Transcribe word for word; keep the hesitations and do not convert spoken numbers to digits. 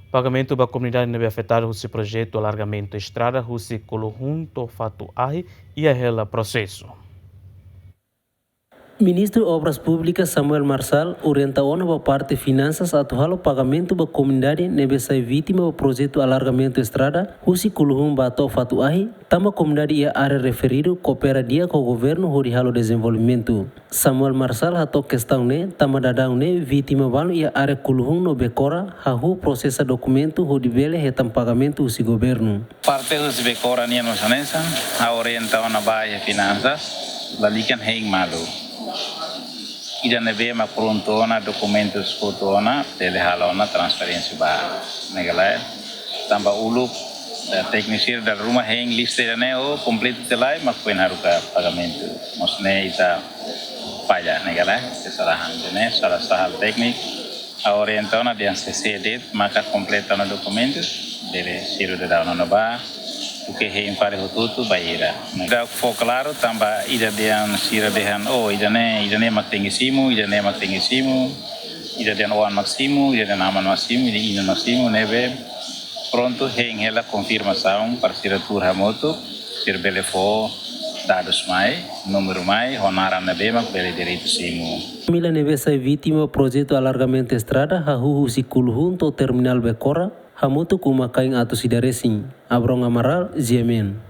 Pagamentu ba komunidade ne'ebé afetadu husi projetu alargamentu estrada husi Kuluhun to'o Fatu Ahi iha hela prosesu. Ministru Obras Públikas Samuel Marçal orienta ona ba parte finansas atu halo pagamentu ba komunidade ne'ebé sai vítima ba projetu alargamentu estrada husi Kuluhun ba to'o Fatu Ahi, tanba komunidade iha área referidu koopera di'ak ho governu hodi halo dezenvolvimentu. Samuel Marçal hato'o kestaun ne'e tanba daudaun ne'e vítima balu iha área Kuluhun no Bekora hahú prosesa dokumentu hodi bele hetan pagamentu husi governu. Parte husi Bekora nian mós hanesan, ha'u orienta ona ba iha finansas, lalika hein malu. Ida ne'ebé mak prontu ona, dokumentus prontu ona, bele halo ona transferénsia ba, ne'e ka lae. Tanba uluk, eh, tékniku sira dala ruma hein lista ida-ne'e ho kompletu tiha lai, mak foin haruka pagamentu. Mós ne'e ita falla, ne'e ka lae, kesalahan. Ida-ne'e sala sahal tékniku. Ha'u orienta ona dehan C C de'it maka kompleta ona dokumentus, bele sira daudaun ona ba, duké hein fali hotu-hotu ba ida. Ita fó klaru tanba ida dehan sira dehan, oh, ida-ne'e, ida-ne'e mak tenke simu, ida-ne'e mak tenke simu, ida dehan oan mak simu, ida dehan aman mak simu, ida inan mak simu, ne'ebé prontu hein hela konfirmasaun para sira tuur hamutuk, sira bele fó dadus mai, númeru mai, ho naran ne'ebé mak bele direitu simu. Família ne'ebé sai vítima projetu alargamentu estrada hahú husi Kuluhun to'o terminál Bekora, hamutuk uma-kain atus ida resin. Abrão Amaral, G M N.